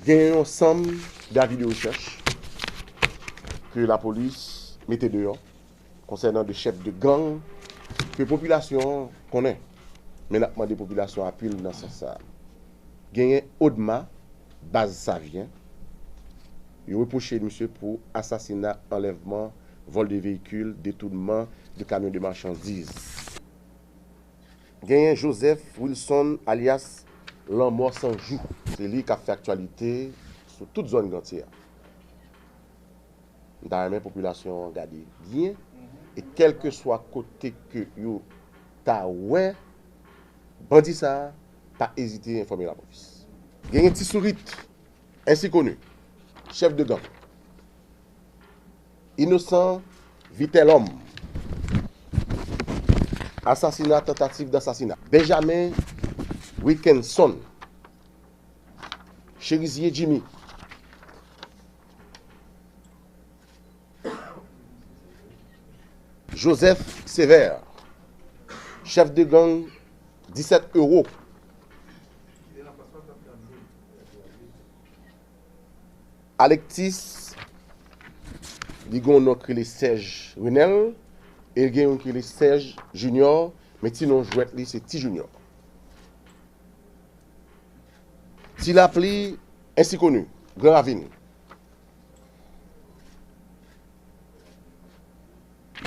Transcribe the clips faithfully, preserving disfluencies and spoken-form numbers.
Gen yon ansanm d'avis de recherche ke lapolis mete deyò konsènan de chèf de gang ke popilasyon an konnen, men n ap mande popilasyon apui l nan sans sa a. Genyen Odma, baz Savyen, yo repwoche misye pou asasina, anlèvman, vòl de veyikil, detounman de kamyon de machandiz. Genyen Joseph Wilson alyas Lanmò San Jou. Se li k ap fè aktyalite sou tout zòn Grantyè a. M ta renmen popilasyon an gade byen e kèlkeswa kote ke yo ta wè bandi sa a, pa ezite enfòme lapolis. Genyen Ti Sourit, ensi koni, chèf de gang. Innocent Vitelhomme. Asasina, tantativ dansasina. Benjamin Wilkinson. Cherizier Jimmy. Joseph Sévère, chèf de gang disèt Euro. Alexis, li gen yon non k rele Serge Renel, e l gen yon k rele Serge Junior, men ti non jwèt li se Ti Junior. Ti Lapli, ensi koni, Gran Ravin.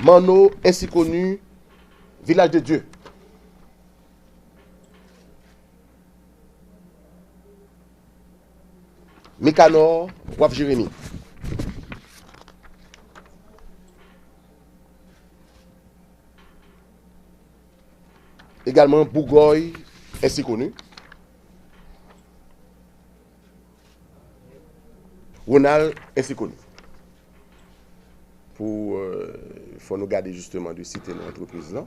Manno, ensi koni, Vilaj de Dye. Mikanò, Waf Jeremi. Egalman Bougòy, ensi koni. Ronald, ensi koni. Pou, euh, fò nou gade jisteman de site non antrepriz lan,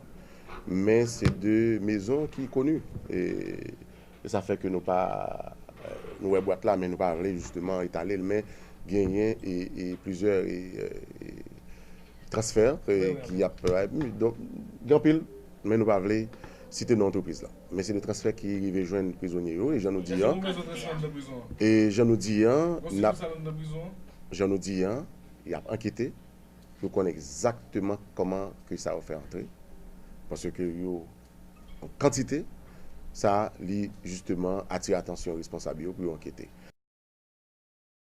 men se de mezon ki koni. E, e sa fè ke nou pa, euh, nou wè bwat la, men nou pa vle jisteman etale l, men genyen e, e plizyè e, e transfè e, ki ap, e, donk, gen anpil, men nou pa vle site non antrepriz lan. Men se de transfè ki rive jwenn prizonye yo, e jan nou di an, e jan nou di an, n ap, jan nou di an, y ap ankete pou konn egzakteman kòman ke sa yo fè antre, paske yo an kantite, sa li jisteman atire atansyon responsab yo pou yo ankete.